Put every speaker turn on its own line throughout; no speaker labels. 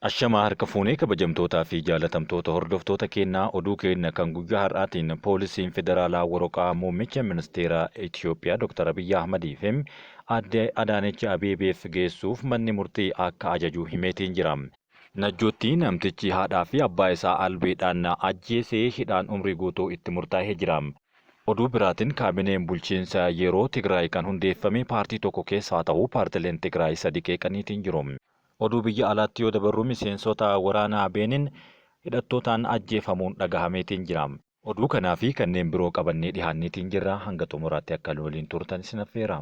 Ashamaa harka fuunee kabajamtootaa fi jaalatamtoota hordoftoota keenyaa, oduu keenya kan guyyaa har'aatiin poolisiin federaalaa waraqaa muummicha ministeera Itiyoophiyaa Dr. Abiyyi Ahmadii fi aadde Adaanech Abeebeef geessuuf manni murtii akka ajaju himeetiin jira. Najjootti namtichi haadhaa fi abbaa isaa albeedhaan ajjeesee hidhaan umrii guutuu itti murtaa'ee jira. Oduu biraatiin kaabineen bulchiinsa yeroo Tigraay kan hundeeffame paartii tokko keessaa ta'uu paartileen Tigraay sadi qeeqaniitiin jiru. Oduu biyya alaatti yoo dabarru, miseensota waraanaa Beenin hidhattootaan ajjeefamuun dhagahameetiin jira. Oduu kanaa fi kanneen biroo qabannee dhihaanneetiin jirra, hanga xumuraatti akka nu waliin turtan isin affeera.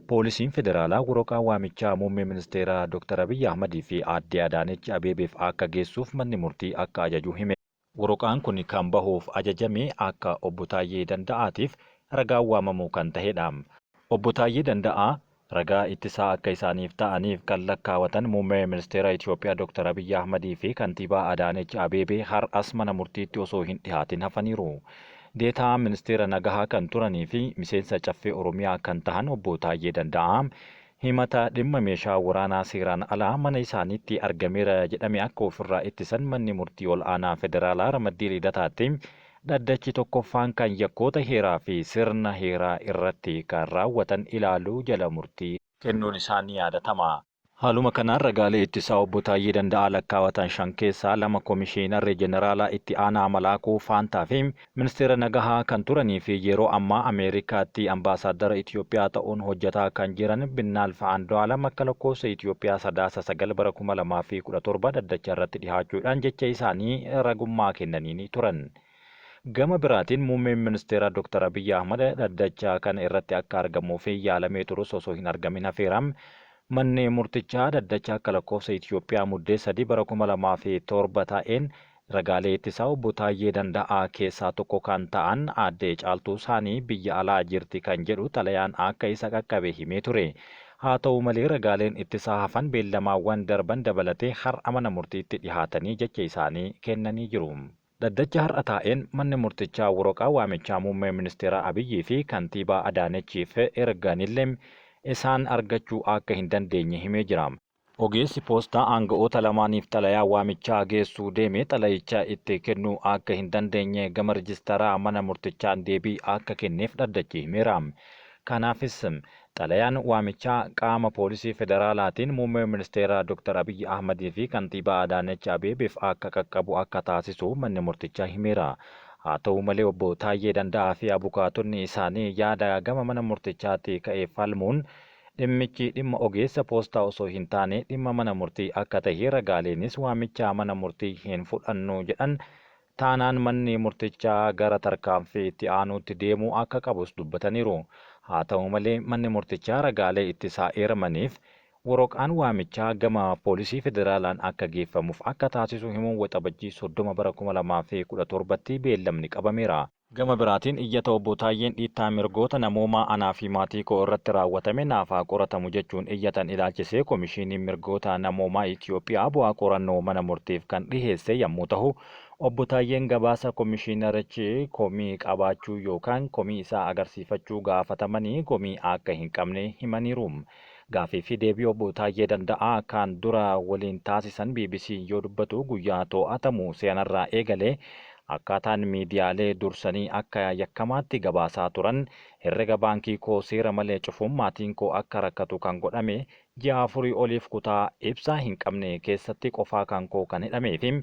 Poolisiin federaalaa waraqaa waamichaa muummee ministeeraa Dr. Abiyyi Ahmadii fi aadde Adaanech Abeebeef akka geessuuf manni murtii akka ajaju hime. Waraqaan kun kan bahuuf ajajame akka obbo Taayyee Danda'aatiif ragaan waamamuu kan tahedha. Obbo Taayyee Danda'aa ragaa ittisaa akka isaaniif ta'aniif kan lakkaawatan muummee ministeera Itiyoophiyaa Dr. Abiyyi Ahmadii fi kantiibaa Adaanech Abeebee har'as mana murtiitti osoo hin dhihaatin hafaniiru. Deetaa ministeera nagahaa kan turanii fi miseensa caffee Oromiyaa kan tahan obbo Taayyee Danda'aa himata dhimma meeshaa waraanaa seeraan alaa mana isaaniitti argameera jedhame akka ofirraa ittisan manni murtii ol'aanaa federaalaa ramaddii Lidataatti dhaddachi tokkoffaan kan yakkoota heeraa fi sirna heeraa irratti kan raawwatan ilaaluu jala murtii kennuun isaa ni yaadatama. Haaluma kanaan ragaalee ittisaa obbo Taayyee Danda'aa lakkaawatan shan keessaa lama Komishiinarri Jeneraalaa Itti Aanaa Malaakuu Faantaa fi Ministeera Nagahaa kan turanii fi yeroo ammaa Ameerikaatti Ambaasaaddara Itiyoophiyaa ta'uun hojjetaa kan jiran Binnaalf Andu'aalam akka lakkoofsa Itiyoophiyaa Sadaasa 9 bara 2017 dhaddacha irratti dhihaachuudhaan jecha isaanii ragummaa kennaniini turan. Gama biraatiin Muummeen Ministeeraa Dr. Abiyyi Ahmad dhaddacha kana irratti akka argamuuf yaalamee turus osoo hin argamin hafeera. Manni murtichaa dhaddacha akka lakkoofsa Itiyoophiyaa Muddee 3 bara 2007 taa'een ragaalee ittisaa obbo Taayyee Danda'aa keessaa tokko kan ta'an aadde Caaltuu Saanii biyya alaa jirti kan jedhu xalayaan akka isa qaqqabe himee ture. Haa ta'u malee ragaaleen ittisaa hafan beellamaawwan darban dabalatee har'a mana murtiitti dhihaatanii jecha isaanii kennanii jiru. Dhaddacha har'a taa'een manni murtichaa waraqaa waamichaa muummee ministeeraa Abiyyii fi kantiibaa Adaanechiif erganillee isaan argachuu akka hin dandeenye himee jira. Ogeessi poostaa aanga'oota lamaaniif xalayaa waamichaa geessuu deeme xalayicha itti kennuu akka hin dandeenye gama rijistaraa mana murtichaan deebii akka kenneef dhaddachi himeera. Kanaafis xalayaan waamichaa qaama poolisii federaalaatiin muummee ministeeraa Dr. Abiyyi Ahmadii fi kantiibaa Adaanech Abeebeef akka qaqqabu akka taasisu manni murtichaa himeera. Haa ta'u malee obbo Taayyee Danda'aa fi abukaatonni isaanii yaada gama mana murtichaatti ka'e falmuun dhimmichi dhimma ogeessa poostaa osoo hin taane dhimma mana murtii akka tahe, ragaaleenis waamicha mana murtii hin fudhannu jedhan taanaan manni murtichaa gara tarkaanfii itti aanuutti deemuu akka qabus dubbataniiru. Haa ta'u malee manni murtichaa ragaalee ittisaa eeramaniif waraqaan waamichaa gama poolisii federaalaan akka geeffamuuf akka taasisu himuun Waxabajjii 30 bara 2017tti beellamni qabameera. Gama biraatiin iyyata obbo Taayyeen dhiittaa mirgoota namoomaa anaa fi maatii koo irratti raawwatame naaf haa qoratamu jechuun iyyatan ilaalchisee Komishiiniin Mirgoota Namoomaa Itiyoophiyaa bu'aa qorannoo mana murtiif kan dhiheesse yammuu tahu, obbo Taayyeen gabaasa komishiinarichi komii qabaachuu yookaan komii isaa agarsiifachuu gaafatamanii komii akka hin qabne himaniiru. Gaaffii fi deebii obbo Taayyee Danda'aa kaan dura waliin taasisan BBC'n yoo dubbatu, guyyaa to'atamu seanarraa eegalee akkaataan miidiyaalee dursanii akka yakkamaatti gabaasaa turan, herrega baankii koo seera malee cufuun maatiin koo akka rakkatu kan godhame, ji'a afurii oliif kutaa ibsaa hin qabne keessatti qofaa kan koo kan hidhamee fi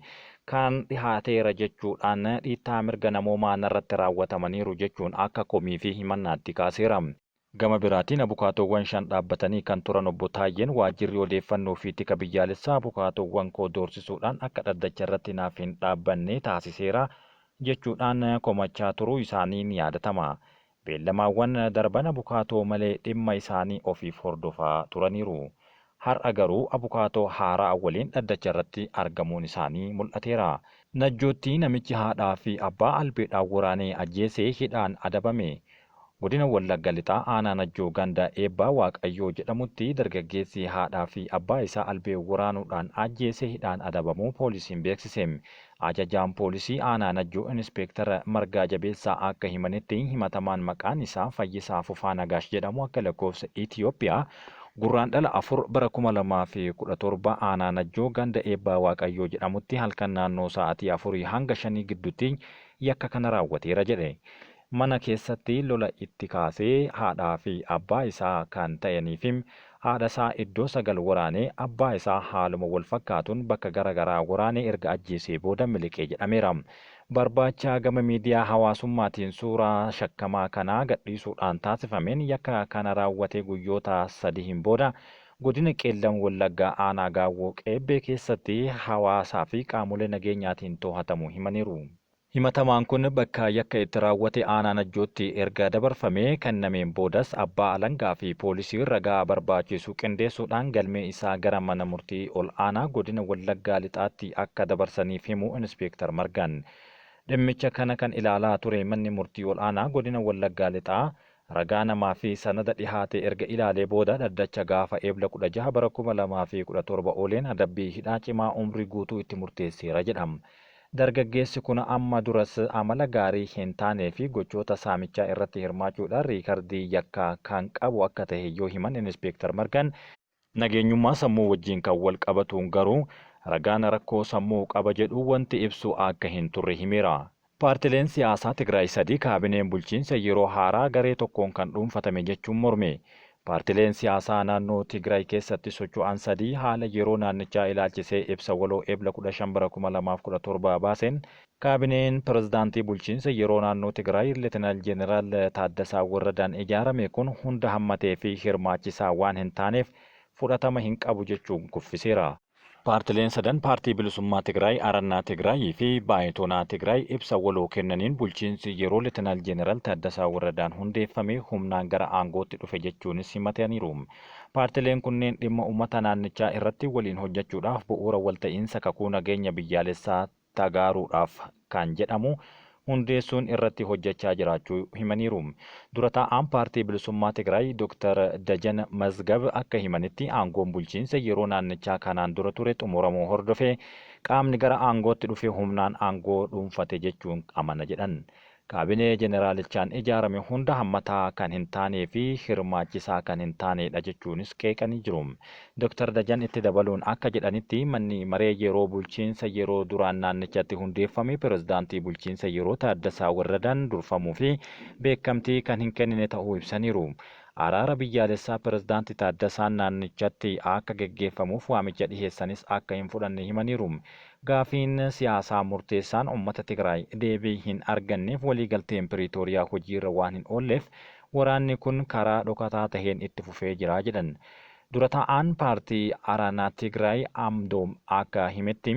kaan dhihaateera jechuudhaan dhiittaa mirga namoomaa narratti raawwatamaniiru jechuun akka komii fi himannaatti kaaseera. Gama biraatiin abukaatoowwan shan dhaabbatanii kan turan obbo Taayyeen, waajjirri odeeffannoo fi tika biyyaalessaa abukaatoowwan koo doorsisuudhaan akka dhaddacha irratti naaf hin dhaabbanne taasiseera jechuudhaan komachaa turuu isaanii ni yaadatama. Beellamaawwan darban abukaatoo malee dhimma isaanii ofiif hordofaa turaniiru. Har'a garuu abukaatoo haaraa waliin dhaddacha irratti argamuun isaanii mul'ateera. Najjootti namichi haadhaa fi abbaa albeedhaan waraanee ajjeese hidhaan adabame. Godina Wallagga Lixaa Aanaa Najjoo Ganda Eebbaa Waaqayyoo jedhamutti dargaggeessi haadhaa fi abbaa isaa albee waraanuudhaan ajjeese hidhaan adabamuu poolisiin beeksise. Ajajaan Poolisii Aanaa Najjoo Inispeektar Margaa Jabeessaa akka himanitti, himatamaan maqaan isaa Fayyisaa Fufaa Nagaash jedhamu akka lakkoofsa Itiyoophiyaa Gurraandhala 4 bara 2017 aanaa Najjoo ganda Eebbaa Waaqayyoo jedhamutti halkan naannoo sa'aatii afurii hanga shanii gidduutti yakka kana raawwateera jedhe. Mana keessatti lola itti kaasee haadhaa fi abbaa isaa kan ta'anii fi haadha isaa iddoo 9 waraanee abbaa isaa haaluma wal fakkaatuun bakka gara garaa waraanee erga ajjeesee booda miliqee jedhameera. Barbaacha gama miidiyaa hawaasummaatiin suuraa shakkamaa kanaa gadhiisuudhaan taasifameen yakka kana raawwatee guyyoota sadihiin booda Godina Qeellam Wallaggaa Aanaa Gaawwoo Qeebbee keessatti hawaasaa fi qaamolee nageenyaatiin toohatamuu himaniiru. Himatamaan kun bakka yakka itti raawwate Aanaa Najjootti erga dabarfamee kennameen boodas Abbaa Alangaa fi Poolisiin ragaa barbaachisu qindeessuudhaan galmee isaa gara Mana Murtii Ol'aanaa Godina Wallaggaa Lixaatti akka dabarsaniif himu Inispeektar Margaan. Dhimmicha kana kan ilaalaa ture Manni Murtii Ol'aanaa Godina Wallaggaa Lixaa ragaa namaa fi sanada dhihaate erga ilaalee booda dhaddacha gaafa Ebla 16 bara 2017 ooleen adabbii hidhaa cimaa umrii guutuu itti murteesseera jedha. Dargaggeessi kun amma duras amala gaarii hin taanee fi gochoota saamichaa irratti hirmaachuudhaan riikardii yakkaa kan qabu akka tahe yoo himan Inispeektar Margaan, nageenyummaa sammuu wajjin kan wal qabatuun garuu ragaan rakkoo sammuu qaba jedhu wanti ibsu akka hin turre himeera. Paartileen siyaasaa Tigraay sadii kaabineen bulchiinsa yeroo haaraa garee tokkoon kan dhuunfatame jechuun morme. Paartileen siyaasaa naannoo Tigraay keessatti socho'an sadii haala yeroo naannichaa ilaalchisee ibsa waloo Ebla 15 bara 2017 baaseen, kaabineen pirezidaantii bulchiinsa yeroo naannoo Tigraay Letenaal Jeneraal Taaddasaa Warradaan ijaarame kun hunda hammatee fi hirmaachisaa waan hin taaneef fudhatama hin qabu jechuun kuffiseera. Paartileen sadan Paartii Bilisummaa Tigraay, Arannaa Tigraayii fi Baayitoonaa Tigraay ibsa waloo kennaniin bulchiinsi yeroo Letenaal Jeneral Taaddasaa Warradaan hundeeffame humnaan gara aangootti dhufe jechuunis himataniiru. Paartileen kunneen dhimma ummata naannichaa irratti waliin hojjechuudhaaf bu'uura walta'iinsa kakuu nageenya biyyaalessaa Tagaaruudhaaf kan jedhamu hundeessuun irratti hojjechaa jiraachuu himaniiru. Dura taa'aan Paartii Bilisummaa Tigraay Dr. Dajan Mazgab akka himanitti aangoon bulchiinsa yeroo naannichaa kanaan dura ture xumuramuu hordofee qaamni gara aangootti dhufe humnaan aangoo dhuunfate jechuun amana jedhan. Kaabinee Jeneraalichaan ijaarame hunda hammataa kan hin taanee fi hirmaachisaa kan hin taaneedha jechuunis qeeqanii jiru. Dr. Dajan itti dabaluun akka jedhanitti manni maree yeroo bulchiinsa yeroo duraan naannichatti hundeeffame pirezidaantii bulchiinsa yeroo Taaddasaa Warradaan durfamuu fi beekamtii kan hin kennine ta'uu ibsaniiru. Araara biyyaalessaa pirezidaanti Taaddasaan naannichatti akka geggeeffamuuf waamicha dhiheessanis akka hin fudhanne himaniiru. Gaafiin siyaasaa murteessaan ummata Tigraay deebii hin arganneef waliigalteen Piriitooriyaa hojiirra waan hin oolleef waraanni kun karaa dhokataa taheen itti fufee jira jedhan. Dura taa'aan paartii Aranaa Tigraay Amdoom akka himetti,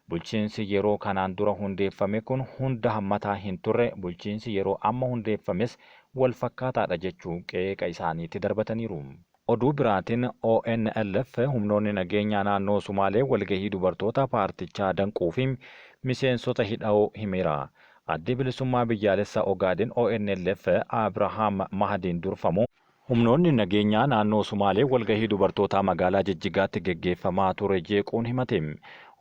bulchiinsi yeroo kanaan dura hundeeffame kun hunda hammataa hin turre, bulchiinsi yeroo amma hundeeffames wal fakkaataadha jechuun qeeqa isaaniitti darbataniiru. Oduu biraatiin ONLF humnoonni nageenyaa naannoo Sumaalee walgahii dubartoota paartichaa danquu fi miseensota hidhauu himeera. Addi Bilisummaa Biyyaalessa Ogaadeen ONLF Abrahaam Mahdiin durfamu, humnoonni nageenyaa naannoo Sumaalee walgahii dubartootaa magaalaa Jijjigaatti geggeeffamaa ture jeequun himate.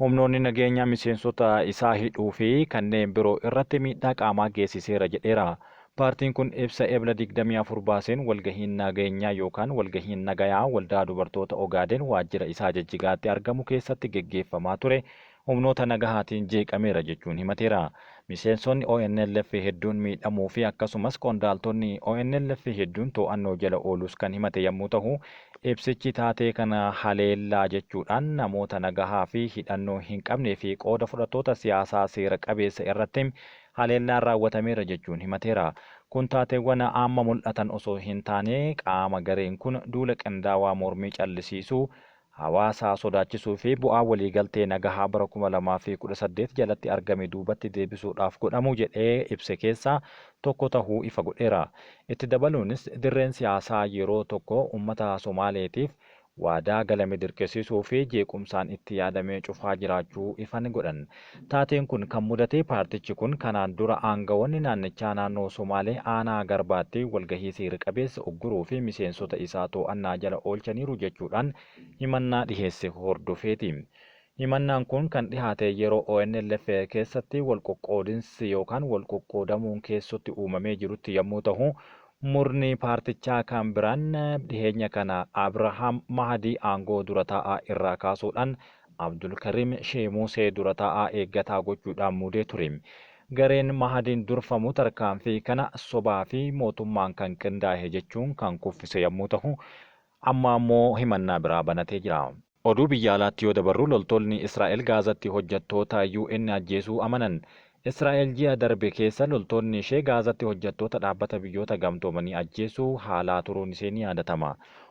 Humnoonni nageenyaa miseensota isaa hidhuu fi kanneen biroo irratti miidhaa qaamaa geessiseera jedheera. Paartiin kun ibsa Ebla 24 baaseen walgahiin nageenyaa yookaan walgahiin nagayaa Waldaa Dubartoota Ogaadeen waajjira isaa Jijjigaatti argamu keessatti geggeeffamaa ture humnoota nagahaatiin jeeqameera jechuun himateera. Miseensonni ONLF hedduun miidhamuu fi akkasumas qondaaltonni ONLF hedduun to'annoo jala ooluus kan himate yammuu tahu, ibsichi taatee kana haleellaa jechuudhaan namoota nagahaa fi hidhannoo hin qabnee fi qooda fudhattoota siyaasaa seera qabeessa irratti haleellaan raawwatameera jechuun himateera. Kun taateewwan amma mul'atan osoo hin taane qaama gareen kun duula qindaawaa mormii callisiisuu, hawaasa sodaachisuu fi bu'aa waliigaltee nagahaa bara 2018 jalatti argame duubatti deebisuudhaaf godhamu jedhee ibse keessaa tokko tahuu ifa godheera. Itti dabaluunis dirreen siyaasaa yeroo tokko ummata Somaaleetiif waadaa galame dirqisiisuu fi jeequmsaan itti yaadamee cufaa jiraachuu ifa ni godhan. Taateen kun kan mudate paartichi kun kanaan dura aangawoonni naannichaa naannoo Somaalee aanaa Garbaatti walgahii seera qabeessa ugguruu fi miseensota isaa to'annaa jala oolchaniiru jechuudhaan himannaa dhiheesse hordofeeti. Himannaan kun kan dhihaate yeroo ONLF keessatti wal qoqqoodinsi yookaan wal qoqqoodamuun keessotti uumamee jirutti yammuu tahu, Murni paartichaa kan biraan dhiheenya kana Abrahaam Mahadii aangoo dura taa'aa irraa kaasuudhaan Abdulkariim Sheemuusee dura taa'aa eeggataa gochuudhaan muudee ture. Gareen Mahadiin durfamu tarkaanfii kana sobaa fi mootummaan kan qindaa'e jechuun kan kuffise yommuu ta'u, amma ammoo himannaa biraa banatee jira. Oduu biyya alaatti yoo dabarru, loltoonni Israa'el Gaazatti hojjettoota UN ajjeesuu amanan. Israa'el ji'a darbe keessa loltoonni ishee Gaazatti hojjettoota Dhaabbata Biyyoota Gamtoomanii ajjeesuu haalaa turuun ishee ni yaadatama.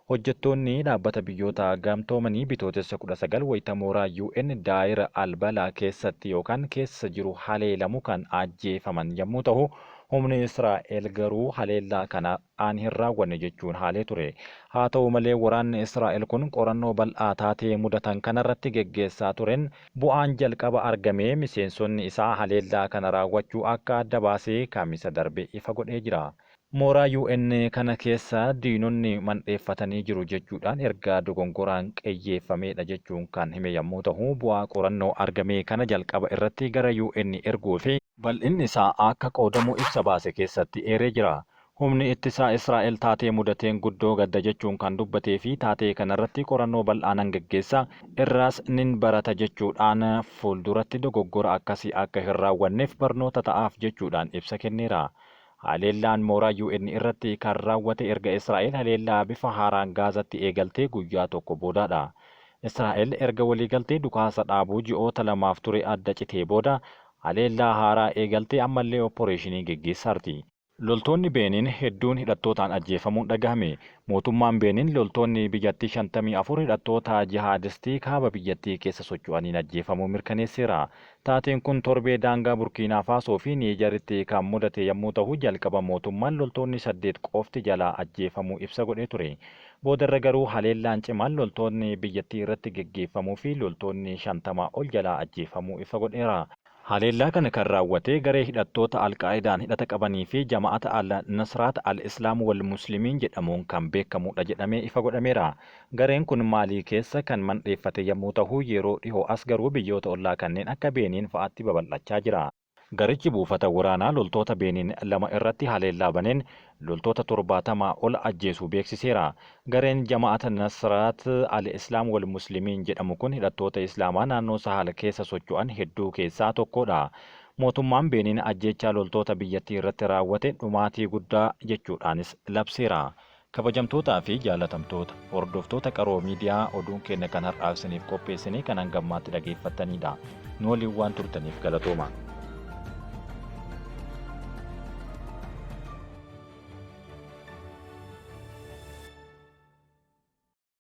Hojjettoonni Dhaabbata Biyyoota Gamtoomanii Bitootessa 19 wayita mooraa UN Daayir al-Balaa keessatti yookaan keessa jiru haleelamu kan ajjeefaman yommuu tahu, humni Israa'el garuu haleellaa kana an hin raawwanne jechuun haalee ture. Haa ta'u malee waraanni Israa'el kun qorannoo bal'aa taatee mudatan kanarratti geggeessaa tureen bu'aan jalqaba argame miseensonni isaa haleellaa kana raawwachuu akka adda baase Kamisa darbe ifa godhee jira. Mooraa UN kana keessa diinonni mandheeffatanii jiru jechuudhaan ergaa dogongoraan qeyyeeffameedha jechuun kan hime yommuu tahu, bu'aa qorannoo argamee kana jalqaba irratti gara UN erguu fi bal'inni isaa akka qoodamu ibsa baase keessatti eeree jira. Humni Ittisaa Israa'el taatee mudateen guddoo gadda jechuun kan dubbatee fi taatee kanarratti qorannoo bal'aa nan geggeessa, irraas nin barata jechuudhaan fuulduratti dogoggora akkasii akka hin raawwanneef barnoota ta'aaf jechuudhaan ibsa kenneera. Haleellaan mooraa UN irratti kan raawwate erga Israa'el haleellaa bifa haaraan Gaazatti eegaltee guyyaa tokko boodaadha. Israa'el erga waliigaltee dhukaasa dhaabuu ji'oota lamaaf ture adda citee booda haleellaa haaraa eegaltee ammallee opporeeshinii geggeessaarti. Loltoonni Beeniin hedduun hidhattootaan ajjeefamuun dhagahame. Mootummaan Beeniin loltoonni biyyattii 54 hidhattoota jihaadistii kaaba biyyattii keessa socho'aniin ajjeefamuu mirkaneesseera. Taateen kun torbee daangaa Burkiinaa Faasoo fi Niijaritti kan mudate yammuu tahu, jalqaba mootummaan loltoonni 8 qofti jalaa ajjeefamuu ibsa godhee ture. Boodarra garuu haleellaan cimaan loltoonni biyyattii irratti geggeeffamuu fi loltoonni 50 ol jalaa ajjeefamuu ifa godheera. Haleellaa kana kan raawwate garee hidhattoota Al-Qaa'idaan hidhata qabanii fi Jama'ata Al-Nasraat Al-Islaam Wal Muslimiin jedhamuun kan beekkamuudha jedhamee ifa godhameera. Gareen kun Maalii keessa kan mandheeffate yammuu tahu, yeroo dhihoo as garuu biyyoota ollaa kanneen akka Beeniin fa'atti babal'achaa jira. Garichi buufata waraanaa loltoota Beeniin lama irratti haleellaa baneen loltoota 70 ol ajjeesuu beeksiseera. Gareen Jama'at Nasraat Al-Islaam Wal Muslimiin jedhamu kun hidhattoota Islaamaa naannoo Sahal keessa socho'an hedduu keessaa tokkoodha. Mootummaan Beeniin ajjeechaa loltoota biyyattii irratti raawwate dhumaatii guddaa jechuudhaanis labseera. Kabajamtootaa fi jaalatamtoota hordoftoota Qaroo Miidiyaa, oduun keenya kan har'aaf isiniif qopheessine kan hanga ammaatti dhageeffattaniidha. Nu waliin waan turtaniif galatooma.